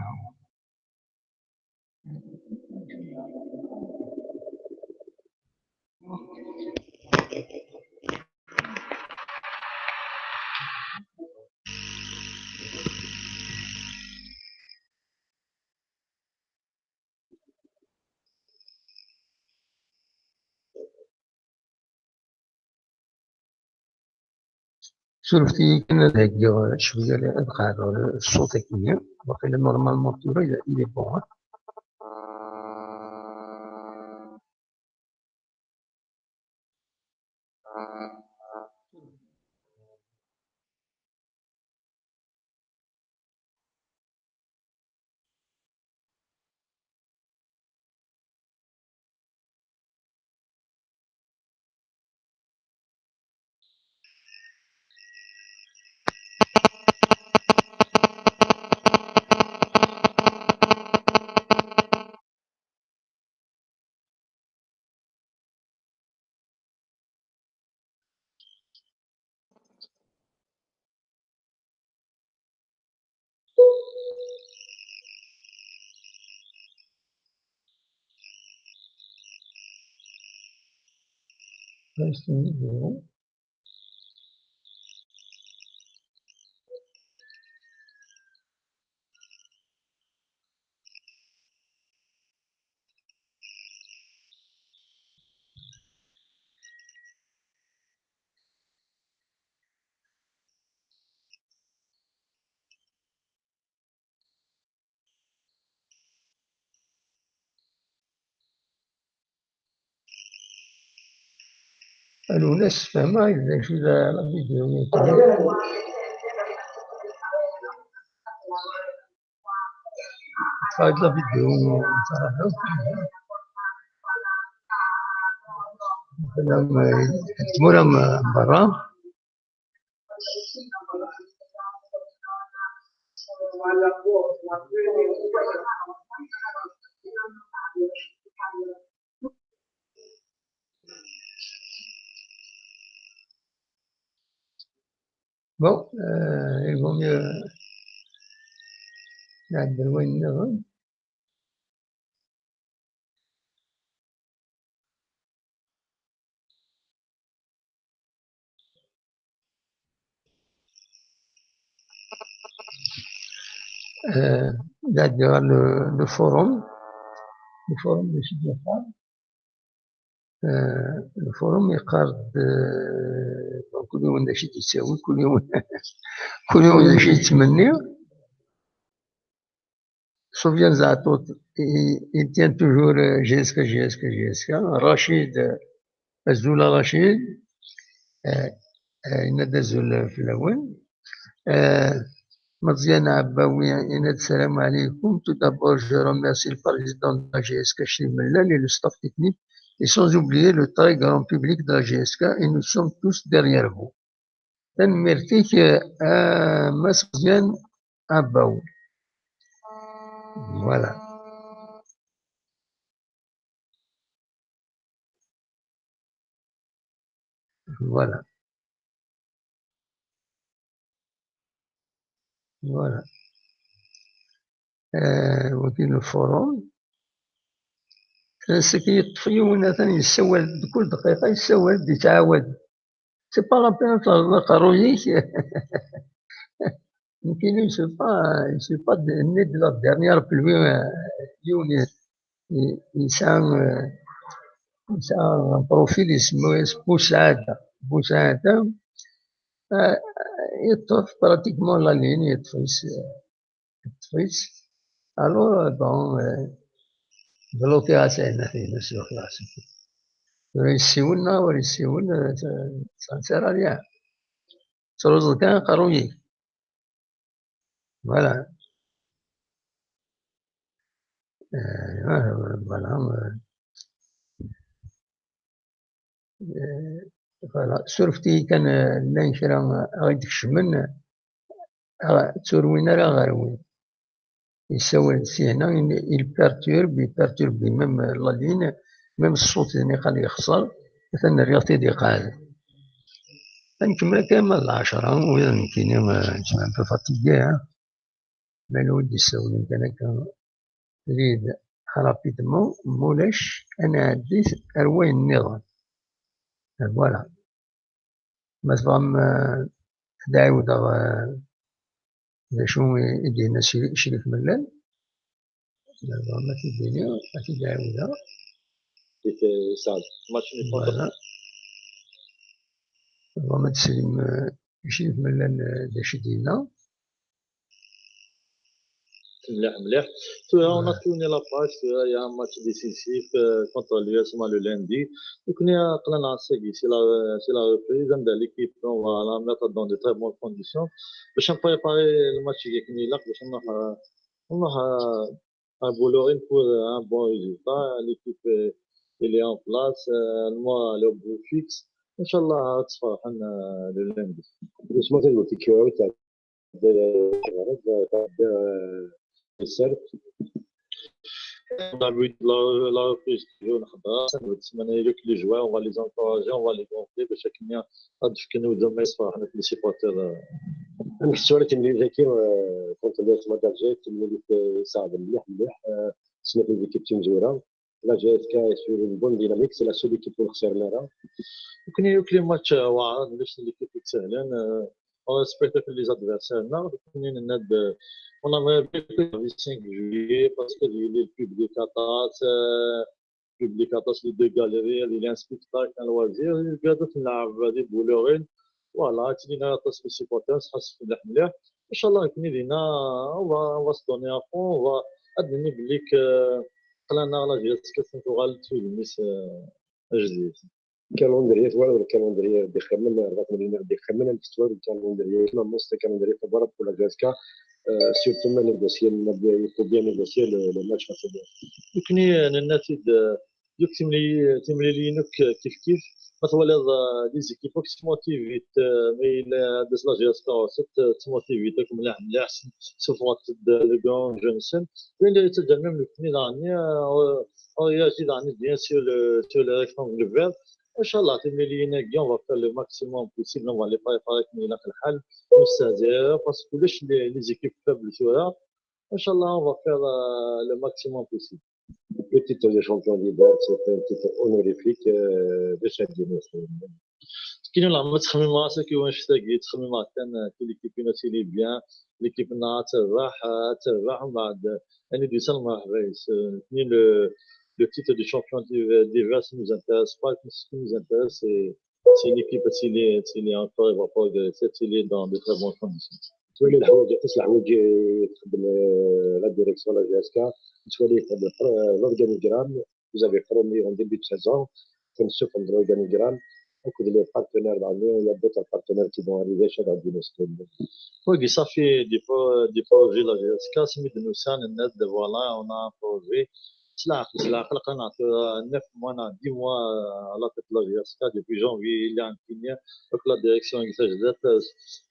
Surfet-iyi kan ad heggiɣ cwiya, ad qeɛdeɣ ṣṣut-agi. Waqila normalement tura il est bon, hein. Aluna, ssefhmeɣ-ak-d d acu d la vidéo-agi. Teffeɣ-d la vidéo n Ferḥat. Tella, eh, tmura n berra. Bon, euh, il vaut mieux nɛeddi ar wayen nniḍen. Euh, nɛeddi ɣer le, le forum. Le forum de Sidi Lfar. Euh, le forum yeqqar-d, euh, bon, kul yiwen d acu i d-yettawi, kul yiwen, kul yiwen d acu i yettmenni. Sofiane Zaatout, il, il tient toujours, euh, J S K, J S K, J S K. Rachid, euh, azul a Rachid. Euh, euh, yenna-d azul, euh, fell-awen. Euh, Meziane Abbaoui, yenna-d salam alaikum. Tout d'abord, je remercie le président de la J S K, Chérif Mellal, et le staff technique, et sans oublier le très grand public de la J S K, et nous sommes tous derrière vous. Tanemmirt-ik, eh, a Mass Meziane Abbaoui. Voilà. Voilà. Voilà. Eh, wagi le forum. Ass-agi yeṭṭef yiwen, atan yessawal-d, kul dqiqa yessawal-d, yettɛawad. C'est pas la peine ad terreḍ aqerruy-ik. Nekkini, je sais pas, je sais pas de, né de la dernière pluie, euh, yiwen i, i, yesɛa, euh, yesɛa un profil isem-is Busaɛda. Busaɛda, euh, yeṭṭef pratiquement la ligne, yeṭṭef-itt, euh, yeṭṭef-itt. Alors, euh, bon, euh, bloqué-as ayen-nni-ines, bloqué-as. Ur yessiwel neɣ ur yessiwel, euh, ça, ça ne sert à rien. Tettruẓuḍ kan aqerruy-ik. Voilà. Euh, voilà, euh, euh, voilà. Surfet-iyi kan, euh, llan kra, euh, ara d-ikecmen, euh, ur tturwin ara ɣer win. Yessawal-d sihna, il, il perturbe, il perturbe même la ligne, même ṣṣut-nni qal yexṣer, atan rriɣ-t-id iqeɛɛed. Ad nkemmel akka ma d lɛecṛa, ula d nekkini, euh, je suis un peu fatigué, hein. Ma yella ur d-issawlen kan akka, rid rapidement, mulac, ad nɛeddi ar wayen nniḍen. Voilà. Ma tebɣam, eh, ad ɛiwdeɣ, eh, d acu i, i d-yenna Cri-, Crif Mellal? Ma tebɣam ad t-id-iniɣ, ad t-id-ɛiwdeɣ. Yeɛṭik ṣṣeḥḥa. Match ni. Voilà. Tebɣam ad teslim, eh, i Crif Mellal, eh, d acu i d-yenna? Mliḥ, mliḥ. Tura, on a tourné la page, tura, il y a un match décisif, euh, contre l'U S M A le lundi. Donc, on est en train de lancer ici la, c'est la reprise. Dans l'équipe, on va la mettre dans de très bonnes conditions. Bac ad nprépari le match-agi akken ilaq, bac ad nruḥ, euh, ad nruḥ, euh, à Boulogne pour, euh, un bon résultat. L'équipe, euh, elle est en place, euh, le moral est au beau fixe. Inchallah, ad tferḥem, euh, le lundi. Doucement, c'est le petit cœur, ça. On a vu la, la reprise du jeu, نحضر، نسمع les joueurs, on va les encourager, on va les gonfler, باش هكا غادي نفكروا زعما يصفى حنا في les supporters. نحسوا على تمرين ذكي، آه، كونتر لو سمادر جاي، تمرين، آه، صعب مليح مليح، آه، سمعت ليكيب تيم زوينة. La J S K est sur une bonne dynamique, c'est la seule équipe اللي خسرنا راه. وكاين يوك لي ماتش واعر، ماشي ليكيب يتسهلن، آه، on respecte les adversaires. Non, on a bien vu le cinq juillet parce que le public attaque, euh, public attaque les deux galeries, il y a un spectacle, un loisir, il y a d'autres, des bouleurs. Voilà, c'est une attaque les supporters, ça se fait. Inchallah, on va, on va se donner à fond, on va amener le public, euh, plein air la J S K, c'est pour aller tout le Nice, euh, je dis. Calendrier, voilà, le calendrier des Khamen, la commune des Khamen, l'histoire du calendrier, c'est un calendrier favorable pour la J S K, euh, surtout même négocier, il faut bien négocier le, le match face à. Nekkni, euh, nenna-t-id, euh, deg timlili-, timliliyin akk, euh, kif kif. Ma twaliḍ, euh, les équipes akk ttmotivit, euh, ma yella d la J S K, euh, ttmotivit akk mliḥ mliḥ, suffɣent-d le grand jeu-nsen. D ayen i yettaǧǧan même nekkni daɣen, euh, on réagit daɣen bien sur le, sur le rectangle vert. Inchallah, timliliyin-agi, on va faire le maximum possible, on va les préparer comme il a fait le hal, parce que les, les équipes faibles tura. Inchallah, on va faire, euh, le maximum possible. Le titre de champion d'hiver, c'est un titre honorifique, euh, de chaque dimension. Kina la ma ttxemmimeɣ ass-agi wanect-agi, ttxemmimeɣ kan, euh, que l'équipe-inu ad tili bien, l'équipe-nneɣ ad terbeḥ, euh, ad terbeḥ, umbeɛd, euh, ad d-yusa lmerḥba-is. Euh, nekkni le, le titre de champion d'hiver, d'hiver, ça nous intéresse pas, ce qui nous intéresse, c'est, c'est l'équipe ad tili, ad tili encore, elle va progresser, ad tili dans de très bonnes conditions. Tettwali leḥwayeǧ, aṭas leḥwayeǧ i txeddem, euh, la direction, la J S K, tettwali, euh, l'organigramme, vous avez promis en début de saison, comme sur comme l'organigramme, donc les partenaires, il y a d'autres partenaires qui vont arriver chez la dynastie. Oui, ça fait des pro-, des projets la J S K, c'est mis de nous, ça, on a, voilà, on a un projet. C'est là, c'est là, quand on a, euh, neuf mois, on a dix mois, euh, à la tête de la J S K, depuis janvier, il y a un pionnier, donc la direction, il s'agit d'être, euh,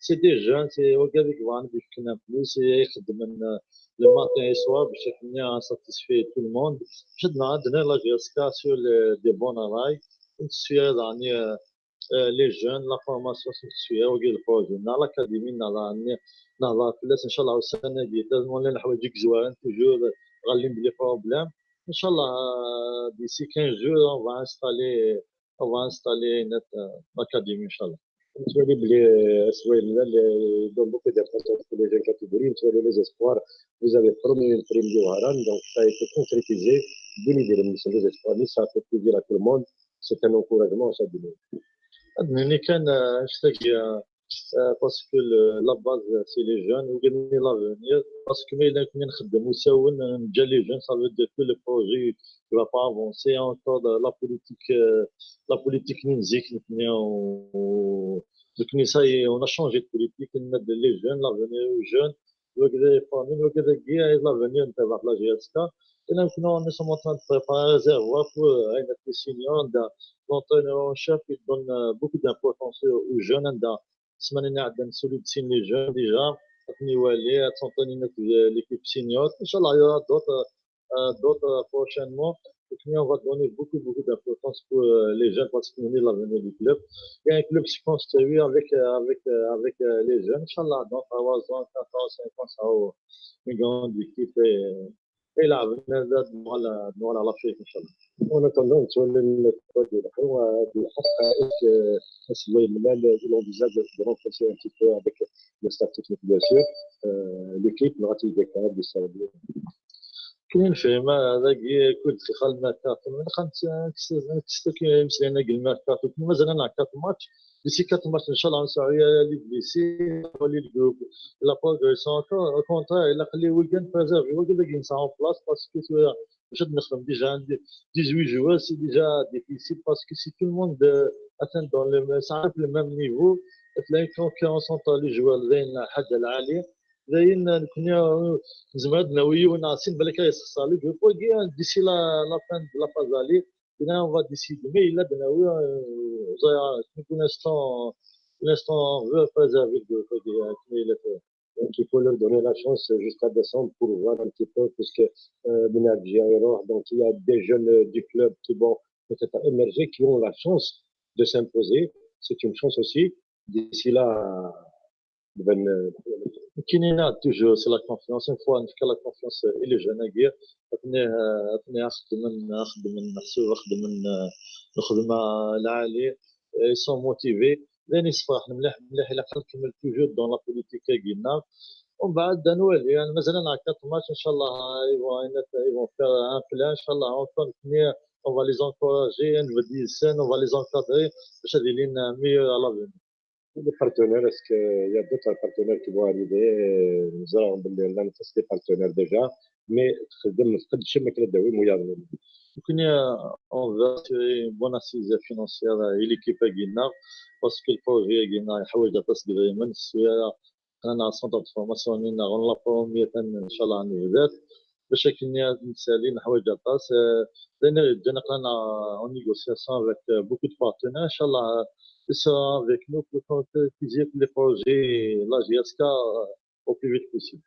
c'est des jeunes, c'est au Québec, on a plus, c'est, euh, le matin et soir, باش يكون satisfait tout le monde. باش عندنا، عندنا la J S K sur les, des bons rails. نسيو يعني، آه، آه، les jeunes، la formation نسيو، وكاين le projet. نهار l'académie، نهار، نهار فلاس، إن شاء الله السنة هادي لازم ولا الحوايج يك زوارين، toujours غالين بلي problème. إن شاء الله، آه، d'ici quinze jours، on va installer، on va installer notre, euh, l'académie، إن شاء الله. Vous voyez, les, euh, les, donc beaucoup d'importance pour les jeunes catégories. Vous voyez, les espoirs, vous avez promis une prime de Haran, donc ça a été concrétisé. Béni des remerciements des espoirs, mais ça fait plaisir à tout le monde. C'est un encouragement à chaque. هاد نيني كان، آه، هاشتاج، آه، آه، parce que le, la base, c'est les jeunes, وكاين l'avenir. Parce que ما إلا كنا نخدم وساون، نجا les jeunes, ça veut dire que le projet, il va pas avancer encore. La politique, euh, la politique نينزيك نكني و-، نكني ça y est, on a changé de politique, نمد les jeunes, l'avenir aux jeunes. وكذا فاهمين، وكذا كي l'avenir نتاع la J S K. Et là, maintenant, nous sommes en train de préparer un réservoir pour, euh, les seniors. عندنا l'entraîneur en chef, il donne, euh, beaucoup d'importance aux jeunes. عندنا السمانة اللي عندنا نسولو بسين les jeunes déjà. نولي تسونطوني l'équipe senior. إن شاء الله, il y aura d'autres, euh, d'autres prochainement. Et puis, on va donner beaucoup, beaucoup d'importance pour, euh, les jeunes parce qu'on est l'avenir du club. Il y a un club qui se construit avec, euh, avec, euh, avec, euh, les jeunes. إن شاء الله, dans trois ans, quatre ans, cinq ans, ça aura une grande équipe et, euh, et là, voilà, voilà l'Afrique, إن شاء الله. En attendant, نتولى الكواد الأخرى، وبالحق، est-ce que, est-ce que il envisage de renforcer un petit peu avec le staff technique, bien sûr, euh, l'équipe, نغطي des cadres, des salariés. كاين فهم هذاك كل دخل الميركاتو، من خمس كيما مسلينا الميركاتو، كنا مازال نلعب quatre matchs. D'ici quatre matchs, إن شاء الله, نسعى les blessés, les groupes, la progression. Au contraire, il a les week-ends préservés, week-end, il sera en place parce que tu vois, je ne serai déjà dix-huit joueurs, c'est déjà difficile parce que si tout le monde, euh, atteint dans le, ça arrive le même niveau, il y a une concurrence entre les joueurs, les, la, la, la, داين نكون نزمر ناوي ونعسين بالك يسخسر لي جو بوغي ديسي لا لا فان دو لا فاز الي. هنا اون فا ديسيدي مي الا بناوي زايا بو لانستون بو لانستون فو بريزيرفي جو بوغي كما الا فيه. Donc, il faut leur donner la chance jusqu'à décembre pour voir un petit peu, puisque, euh, Benagia et Roh, donc il y a des jeunes, euh, du club qui vont peut-être émerger, qui ont la chance de s'imposer. C'est une chance aussi. D'ici là, كاينين toujours, c'est la confiance. Une fois نفك la confiance, et les jeunes, أثني أثني خدمن خدمن محسوب خدمن الخدمة العالية, ils sont motivés. لاني صفاح مليح مليح الا نكمل toujours dans la politique كينا. ومن بعد نولي يعني مازال نلعب quatre matchs إن شاء الله. Ils vont, ils vont faire un plein إن شاء الله. On va les encourager, on va les encadrer باش هذه لينا meilleur à l'avenir. Les partenaires, est-ce qu'il y a d'autres partenaires qui vont arriver? Nous avons des partenaires déjà, mais تخدم في قد شي ما كلا داوي مياه. Donc, on veut assurer une bonne assise financière à l'équipe Aguinard, parce que le projet Aguinard est حوايج تاع الصغيرين من السويرة. أنا centre de formation هنا غنلابورمي إن شاء الله عن الهداف باش كنا نسالي حوايج تاع الطاس. لأن جانا قلنا en négociation avec beaucoup de partenaires. إن شاء الله ils seront avec nous pour concrétiser les projets la J S K au plus vite possible.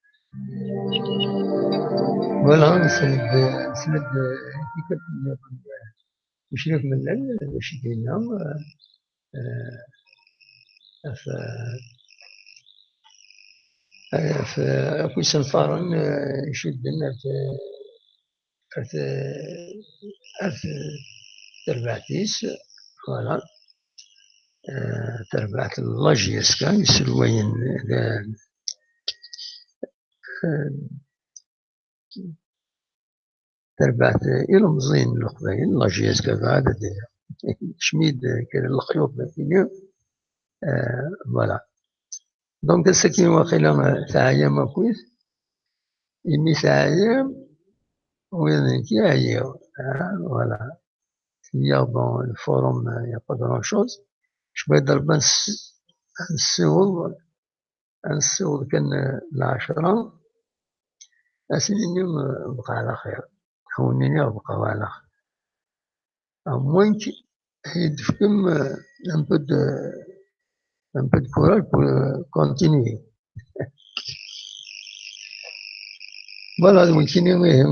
Voilà, نسند نسند كيف مشرف من الأول باش يدينا في في في سنفارن يشدنا في في في تربعتيس. Voilà. Terbaɛt la J S K يسلوين. Terbaɛt ilemẓiyen n Leqbayel, la J S K, ad d-iniɣ. Kecmi-d kra n lexyuḍ dagi. Voilà. Donc, ass-agi waqila teɛyam akkit. Imi teɛyam, wid nekk ɛyiɣ. Voilà. Tenniḍ, bon, le forum, il n'y a pas grand-chose. Cwiṭ rebba nessiweḍ ad nessiweḍ kan lɛecṛa, ad s-nini bqa ɛla xir, ad wen-nini bqa ɛla xir. À moins que ad yi-d-tefkem un peu de un peu de courage pour continuer. Voilà, d nekkini ihi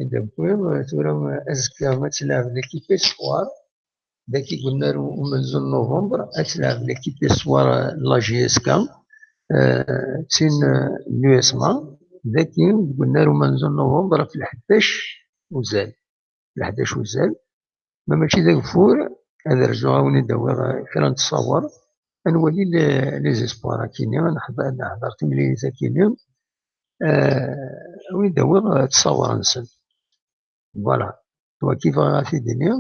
i d-wwiɣ. Tura azekka ad tlaɛeb l'équipe espoir. Dagi i yenna umenzu n november, ad tlaɛeb l'équipe espoir n la J S K, d tin n l'U S M A. Dagi i yenna umenzu n november ɣef lḥdac uzal. Lḥdac uzal. Ma mačči d ageffur, ad rzuɣ ad wen-id-awiɣ kra n ttṣawer. Ad nwali les espoirs akini, ad neḥḍer timlilit akini. Ad wen-id-awiɣ ttṣawer-nsen. Voilà. Wagi bɣiɣ ad t-id-iniɣ.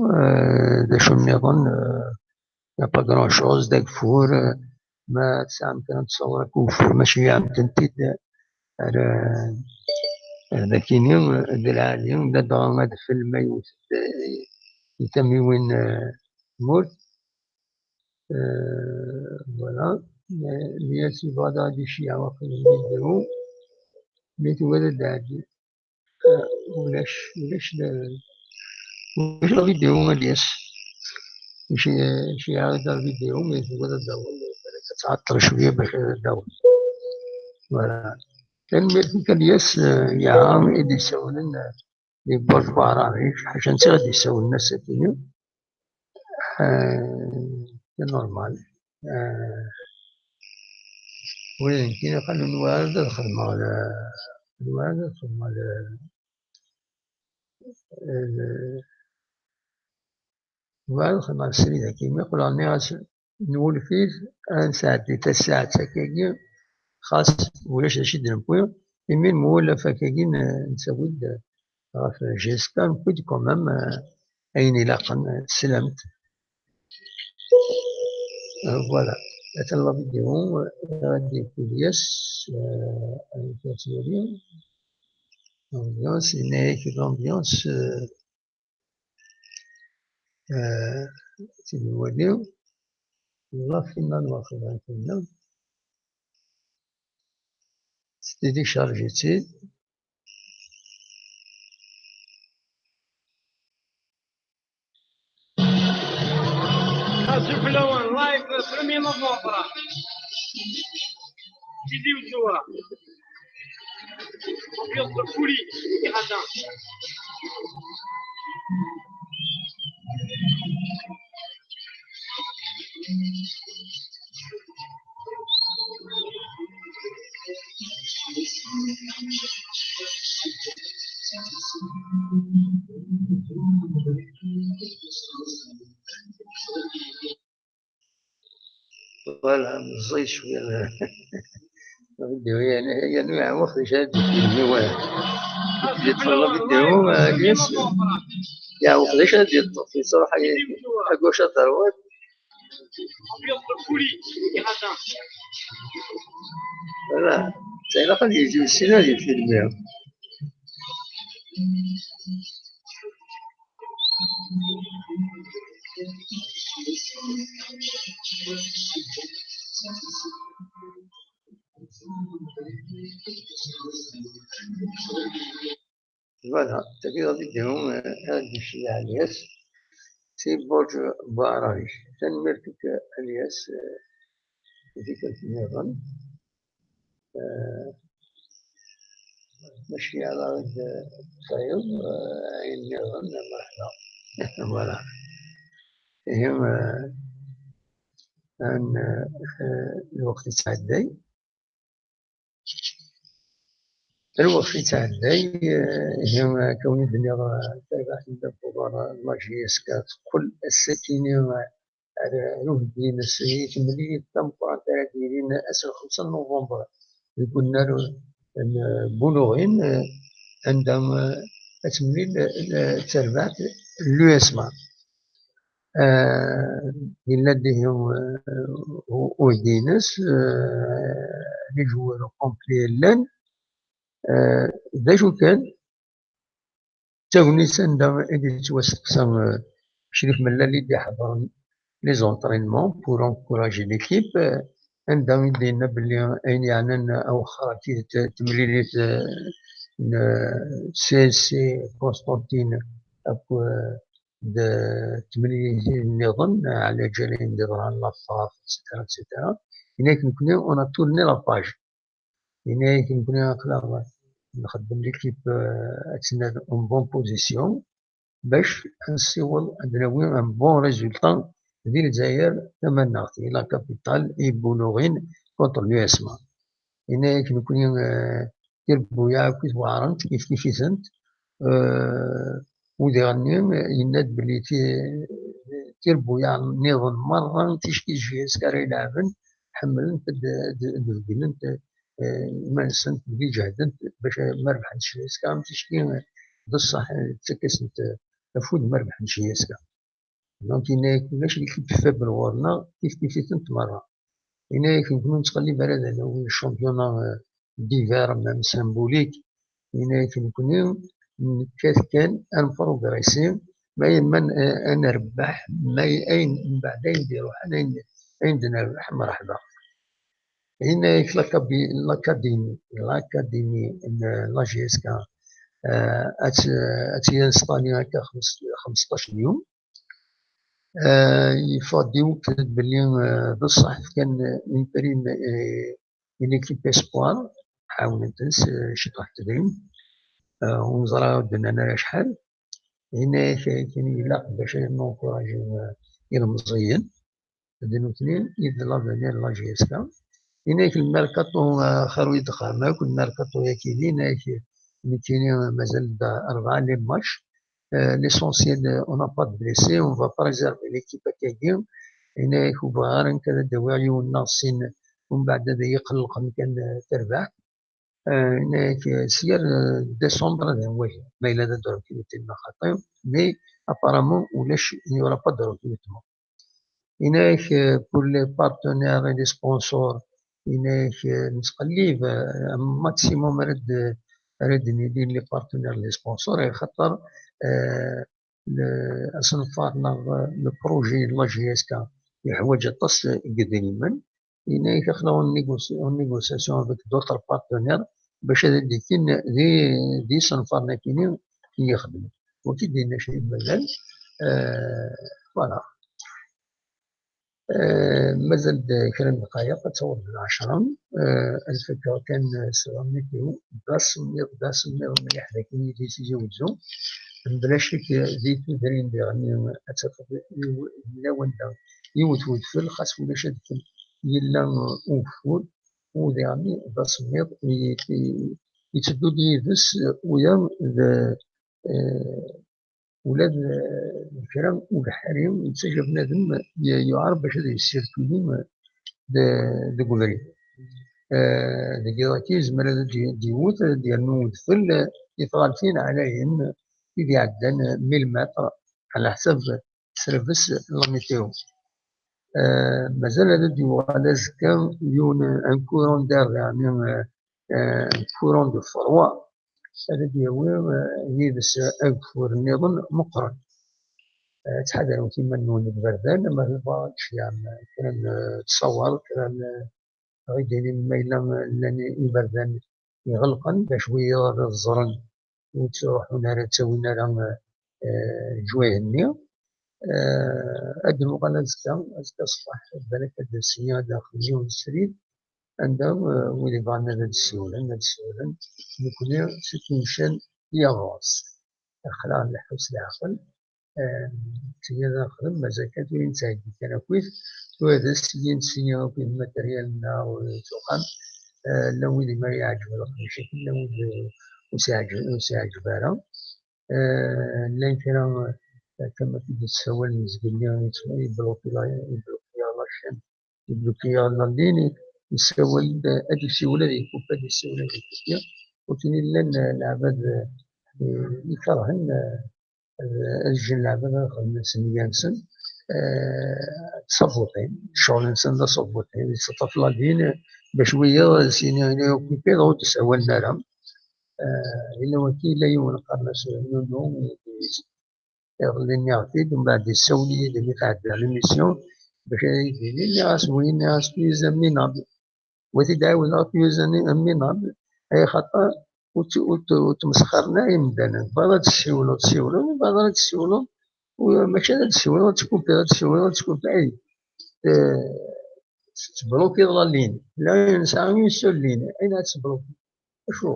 D acu nniḍen? Il n'y a pas grand-chose, d ageffur. Ma tesɛam kra n ttṣawer n ugeffur, mačči ɛemmdent-id. Ar d akini d lɛali, ladɣa adfel ma yewwet-d i tamiwin n tmurt. Voilà. Mi as-yebɣa ad aɣ-d-iceyyeɛ waqil vidéo, mi tewwet ad d-tɛeddi. Ulac, ulac la, ulac la vidéo a Lyas. Ceyyeɛ-d la vidéo, mi tebɣiḍ ad d-taweḍ, ad tɛeṭṭel cwiya bac ad d-taweḍ. Voilà. Tanemmirt-ik a Lyas, yeɛra i d-yessawlen di Buɛraric, ḥaca netta i d-yessawlen ass-agi. C'est normal. Ula d nekkini xali ur nwiɣ ara ad xedmeɣ, ur nwiɣ ara ad xedmeɣ, ur nwiɣ ara ad xedmeɣ srid-agi. Mi qqleɣ nniɣ-as nwulef-it, ad nesɛeddi tasaɛet akkagi, xas ulac d acu i d-newwi, imi nwulef akkagi nettawi-d ɣef J S K, newwi-d quand même ayen ilaqen, teslamt. Voilà. Atan la vidéo, ad d-yekki Lyas, amek ad twali. L'ambiance, yenna-yak l'ambiance, ad tt-id-nwali. La finale, waqila, la finale. Télécharge-itt-id. Azul fell-awen, live, premier novembre. Sidi Mzura. Ambiance de folie, Tirana. Voilà, meẓẓiy cwiya. Vidéo, yernu yeɛweq d acu ara d-yefilmi, wa. Yeṭṭef la vidéo, Lyas. Yeɛweq d acu ara d-yeṭṭef, yettruḥ à gauche, à droite. Voilà. Ça, ilaq ad yezzi, yessen ad yefilmi. Voilà, tagi d avidyu, eh, ad d-yecci Alias si Burǧ Buɛrabi. Tanemmirt-ik, Alias, eh, i tikkelt nniḍen. Eh, mačči ala i d-tesɛiḍ, eh, ayen nniḍen, merḥba. Voilà. Ihi, eh, an, eh, lweqt yettɛedday. Lweqt yettɛedday, eh, ihi, akka i d-nniɣ, eh, tarbaɛt n Dda Buḍar, eh, la J S K teqqel ass-akini, eh, ar, ar uheggi-ines, i temlilit tameqqrant ara d-yilin ass n xemsa n november deg unnar n Buluɣin, eh, anda, eh, ad temlil, eh, terbaɛt l'U S M A. Eh, yella-d ihi, eh, u-, uheggi-ines, eh, les joueurs au complet llan. Eh, d acu kan, d tagnit anda i d-yettwasteqsa, eh, Crif Mellal i d-iḥeḍren les entraînements pour encourager l'équipe, eh, anda i d-yenna belli ayen yeɛnan awexxer akked t-, temlilit, eh, n, eh, C S C Constantine akk, eh, d temlilit nniḍen, eh, ɛla ǧal ayen d-yeḍran, la FAF, et cetera, et cetera. Yenna-yak nekkni, on a tourné la page. Yenna-yak nekkni aql-aɣ nxeddem l'équipe, eh, ad tt-nerr en bonne position bac ad nessiweḍ ad d-nawi un bon résultat di Lezzayer tamaneɣt, di la capitale, i Buluɣin contre l'U S M A. Yenna-yak nekkni, eh, tirbuyaɛ akk i tweɛrent, kif kif-itent. Eh, u diɣenni, eh, yenna-d belli ti-, tirbuyaɛ nniḍen merra ticki J S K ara ileɛben, ḥemmlent ad, ad, ad beddlent, eh, iman-nsent, ad ǧehdent bac ma rebḥent J S K, am ticki, eh, d ṣṣeḥ, eh, ttakk-asent, eh, afud ma rebḥent J S K. Donc, yenna-yak ulac l'équipe faible ɣur-neɣ, kif kif-itent merra. Yenna-yak nekkni ur nettqellib ara ad nawi championnat, euh, d'hiver, même symbolique. Yenna-yak nekkni nekkat kan ad nprogrisi, ma yemma n-, ad nerbeḥ, ma y-, ayen mbeɛd ayen d-iruḥen, ayen, ayen d-nerbeḥ, mreḥba. Yenna-yak l'akabi-, l'académie, l'académie n la J S K, euh, ad tt-, ad tt-installi akka xems-, xemseṭṭac n yum. Euh, yeffeɣ-d i wakken belli, euh, d ṣṣeḥ fkan, euh, une prime, euh, i l'équipe espoir, ɛawnen-ten s, euh, ciṭuḥ tedrimt, euh, ur neẓri ur d-nnan ara acḥal. Yenna-yak akken ilaq bac ad nencourager, euh, ilemẓiyen, d nutni i d l'avenir n la J S K. Yenna-yak le mercato, euh, xir ur yi-d-qqarem akk, le mercato-yagi, yenna-yak nekkini, euh, mazal-d rebɛa les matchs. Euh, l'essentiel, euh, on n'a pas de blessés, on va préserver l'équipe akkagi. Yenna-yak ur bɣiɣ ara nekk ad d-awiɣ yiwen neɣ sin, umbeɛd ad iyi-qellqen kan, euh, tarbaɛt. Euh, yenna-yak, euh, s yir, euh, décembre ad nwahi, ma yella d ad recruter neɣ xaṭi, mais apparemment ulac, il n'y aura pas de recrutement. Yenna-yak, euh, pour les partenaires et les sponsors, yenna-yak, euh, nettqellib, euh, un maximum ara d-, ara d-nili les partenaires, les sponsors, axaṭer, euh, le, asenfar neɣ, euh, le projet n la J S K yeḥwaǧ aṭas n yedrimen. Yenna-yak aql-aɣ en négoci-, en négociation avec d'autres partenaires bac ad d-ikkin di, di isenfaren-akini i yexdem. Wagi d-yenna Crif Mellal. Euh, voilà. Euh, mazal-d kra n ddqayeq, ad taweḍ d lɛecṛa. Euh, ad fakkeɣ kan, euh, s la météo, d asemmiḍ, d asemmiḍ mliḥ, d akken i d Tizi Wezzu. Mebla ccek, di tudrin diɣen, ad tafeḍ yiw-, yella wanda yiwet wedfel, xas ulac adfel, yella, uh, ugeffur, u diɣen d asemmiḍ, i, i, yetteddu-d yid-s, uh, uya d, uh, ula d, uh, d kra n ubeḥri yettaǧǧa bnadem y-, yuɛer bac ad yessirkuli, uh, de-, deg ubrid. Uh, deg yiḍ-agi yezmer ad d-, d-yewwet, ad d-yernu udfel, uh, i tɣaltin ɛlayen, uh, i d-iɛeddan, uh, mil mètres, ɛla ḥsab tesrebs la météo. Euh, mazal ad d-yuɣal azekka yiwen, un courant d'air, yeɛni, euh, euh, un courant de froid, ad d-yawi, euh, yid-s ageffur nniḍen meqqren. eh, ttḥadaremt iman-nwen deg iberdan, ma tebɣa ad d-tecliɛem kra n, eh, ttṣawar, kra n, eh, ɣidin, ma yella llan iberdan iɣelqen, d acu wiyaḍ ad ẓren, ur ttruḥun ara, ttawin ara, eh, leǧwayeh-nni. Eh, ad d-nuɣal azekka, azekka ṣṣbeḥ, balak ad d-sini ad d-naxdem yiwen srid, anda, eh, wid ibɣan ad d-siwlen, ad d-siwlen. Nekkni, c'est une chaîne qui avance. Aql-aɣ nleḥḥu s leɛqel. Eh, ttini ad nexdem, mazal kan tura nettɛeddi kan akkit. Tura d ass-agi nettini akk lmateryal-nneɣ, eh, s uxxam. Eh, llan wid i mi ara yeɛǧeb leqdic-agi, llan wid, eh, ur s-iɛǧeb, ur s-iɛǧeb ara. Eh, llan kra, eh, kama i d-yessawalen zgelli, yettwa-, yebluki la, yebluki la chaîne, yebluki la ligne, yessawal-d, eh, ad yessiwel ad yekkup, ad yessiwel ad yekkupi. Ur tin llan, eh, leɛbad, eh, ikerhen, eh, ad, ad ǧǧen leɛbad ad xedmen s nniya-nsen, eh, sabuṭin, ccɣel-nsen d asabuṭin, yettaṭṭaf la ligne, bac wiyaḍ ad s-yini ini yekkupi, dɣa ur d-ssawalen ara. Eh, yella waki, yella yiwen qqaren-as Nuno, iḍelli nniɣ-t-id, mbeɛd yessawel-iyi-d mi tɛedda l'émission, bac ara yi-d-yini, nniɣ-as wi, nniɣ-as tu es un minable. Wa t-id-ɛiwdeɣ, tu es un minable, ay xaṭer ur t-, ur t-, ur tmesxaren ara imdanen. Tebɣiḍ ad tessiwleḍ, siwleḍ, tebɣiḍ ad tessiwleḍ, u-, mačči ad tessiwleḍ, ad tkupiḍ, ad tessiwleḍ, ad tkupiḍ, ay, eh, tblukiḍ la ligne. La, nesɛa une seule ligne, ayen ad tblukiḍ. Acu?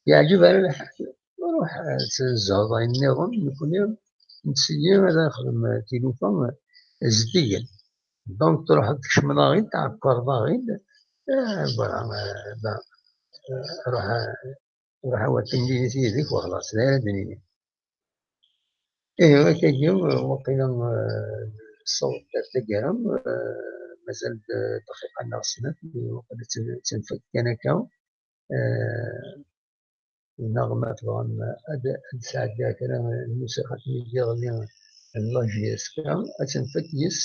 Yeɛǧeb ara lḥal. Ruḥ, eh, tzehreḍ ayen nniḍen, nekkni nettili ad nexdem tilufa, eh, zeddigen. Donc, truḥeḍ tkecmeḍ-aɣ-id, tɛekkreḍ-aɣ-id, eh, voilà, eh, da, eh, ruḥ, eh, ruḥ a wer timlilit yid-k, wexlaṣ, d ara d-nini. Ihi, akkagi, eh, waqila, eh, nessaweḍ-d ar taggara, eh, mazal-d, eh, dqiqa neɣ snat, waqila ad tt-, ad tt-nfak kan akka. Eh, neɣ ma tebɣam ad, ad sɛeddiɣ kra n lmusiqa n yiḍelli n la J S K, ad tt-nfak yes,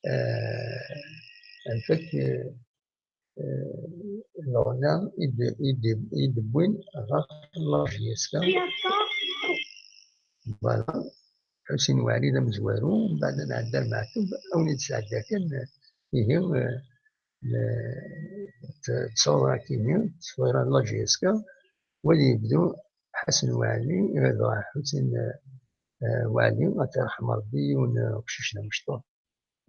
eh, ad nfak, eh, eh, leɣna i d, i d, i d-wwin ɣer la J S K. Voilà. Ḥusin Waɛli d amezwaru, mbeɛd ad nɛeddi ar Meɛtub, ad wen-id-sɛeddiɣ kan, ihi, eh, eh, t-, ttṣawra akini, ttṣawra n la J S K, wa ad yebdu Ḥasen Waɛli, dɣa Ḥusin, eh, eh, Waɛli, ad t-yerḥem Rebbi, yiwen, eh, uqcic d amecṭuḥ.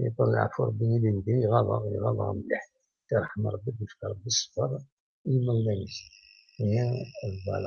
Yeṭṭef leɛfu Rebbi ilindi, iɣaḍ-aɣ, iɣaḍ-aɣ mliḥ. Ad t-yerḥem Rebbi, ad d-yefk Rebbi ṣṣber i yimeɣban-is. Ihi, voilà.